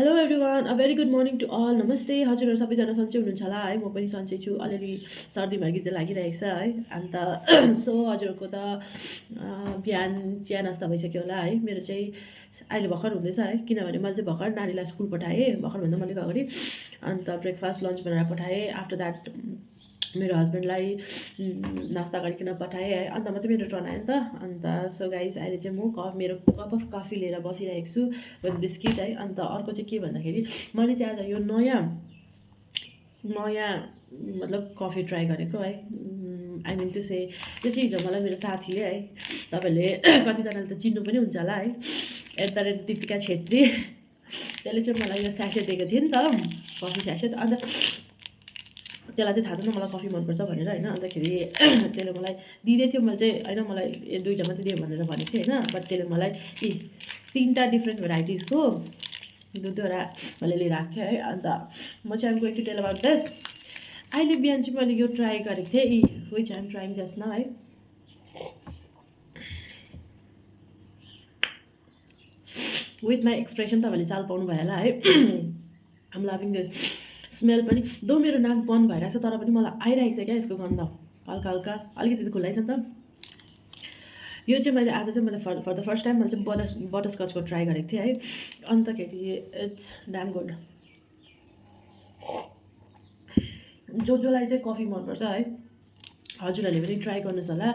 Hello everyone, a very good morning to all. नमस्ते, हजुरहरू सबैजना सन्चै हुनुहुन्छ होला है। म पनि सन्चै छु। अलिअलि सर्दी भर्गी चाहिँ लागिरहेको छ है। अन्त सो हजुरहरूको त बिहान चिया नास्ता भइसक्यो होला है। मेरो चाहिँ अहिले भर्खर हुँदैछ है, किनभने मैले चाहिँ भर्खर नानीलाई स्कुल पठाएँ, भर्खरभन्दा मैले अगाडि। अन्त ब्रेकफास्ट लन्च बनाएर पठाएँ। आफ्टर द्याट मेरो हस्बेन्डलाई नास्ता गरिकन पठाएँ है। अन्त मात्रै मेरो टर्न आयो नि त। अन्त सो गाइज अहिले चाहिँ म मेरो कप अफ कफी लिएर बसिरहेको छु विथ बिस्किट है। अन्त अर्को चाहिँ के भन्दाखेरि मैले चाहिँ आज यो नयाँ नयाँ मतलब कफी ट्राई गरेको है। आई मिन टु से त्यो चाहिँ हिजो मलाई मेरो साथीले है, तपाईँहरूले कतिजनाले त चिन्नु पनि हुन्छ होला है, @दीपिका छेत्री, त्यसले चाहिँ मलाई यो स्यासेट दिएको थियो नि त, कफी स्यासेट। अन्त त्यसलाई चाहिँ थाहा छैन मलाई कफी मनपर्छ भनेर होइन। अन्तखेरि त्यसले मलाई दिँदै थियो, मैले चाहिँ होइन मलाई दुईवटा मात्रै दियो भनेर भनेको थिएँ होइन। बट त्यसले मलाई तिनवटा डिफ्रेन्ट भेराइटिजको दुईवटा मैले लिएर आएको थिएँ है। अन्त म चाहिँ I'm going to tell about this. अहिले बिहान चाहिँ मैले यो ट्राई गरेको थिएँ, which I'm trying just now है। विथ माई एक्सप्रेसन तपाईँले चाल पाउनु भयो होला है। आम लभिङ दिस स्मेल पनि। दो मेरो नाक बन्द भइरहेको छ तर पनि मलाई आइरहेको छ क्या यसको गन्ध, हल्का हल्का अलिकति त खुल्लै छ नि त। यो चाहिँ मैले आज चाहिँ मैले फर द फर्स्ट टाइम मैले चाहिँ बटरस्कचको ट्राई गरेको थिएँ है। अन्तखेरि इट्स ड्याम गुड। जसलाई चाहिँ कफी मनपर्छ है, हजुरहरूले पनि ट्राई गर्नुहोस् होला।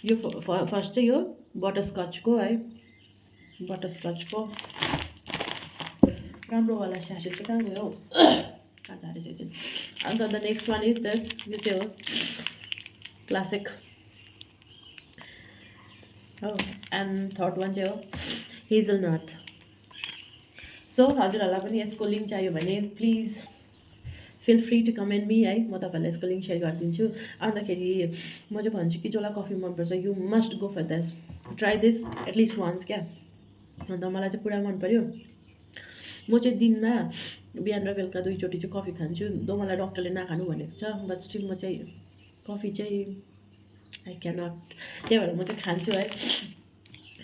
यो फर्स्ट चाहिँ यो बटरस्कचको है, बटरस्कचको राम्रोवाला स्यासेट चाहिँ कहाँ गयो, कहाँ झारेछ चाहिँ। अन्त the next one is this, यो चाहिँ हो क्लासिक हो। एन्ड थर्ड वान चाहिँ हो हेजलनट। सो हजुरहरूलाई पनि यसको लिङ्क चाहियो भने please feel free to comment me है, म तपाईँहरूलाई यसको लिङ्क सेयर गरिदिन्छु। अन्तखेरि म चाहिँ भन्छु कि जसलाई कफी मनपर्छ you must go for this, try this at least once क्या। अन्त मलाई चाहिँ पुरा मन पऱ्यो। म चाहिँ दिनमा बिहान र बेलुका दुईचोटि चाहिँ कफी खान्छु, दो मलाई डक्टरले नखानु भनेको छ। बट स्टिल म चाहिँ कफी चाहिँ आई क्यान नट, त्यही भएर म चाहिँ खान्छु है।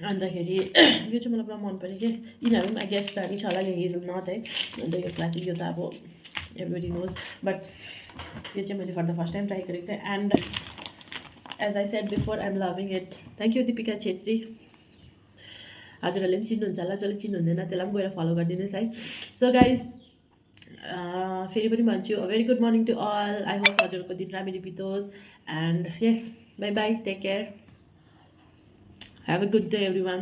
अन्तखेरि यो चाहिँ मलाई पुरा मन पऱ्यो कि यिनीहरू पनि आई गेस दामी छ होला, यो हेजलनट है। अन्त यो क्लासिक, यो त अब एभ्रिबडी नोज। बट यो चाहिँ मैले for the first time try गरेको थिएँ। And as I said before I am loving it. Thank you Deepika Chhetri. हजुरहरूले पनि चिन्नुहुन्छ होला, जसले चिन्नुहुँदैन त्यसलाई पनि गएर फलो गरिदिनुहोस् है। सो गाइज फेरि पनि भन्छु a very good morning to all. I hope हजुरहरूको दिन राम्ररी बितोस्। And yes, bye bye, take care, have a good day every one.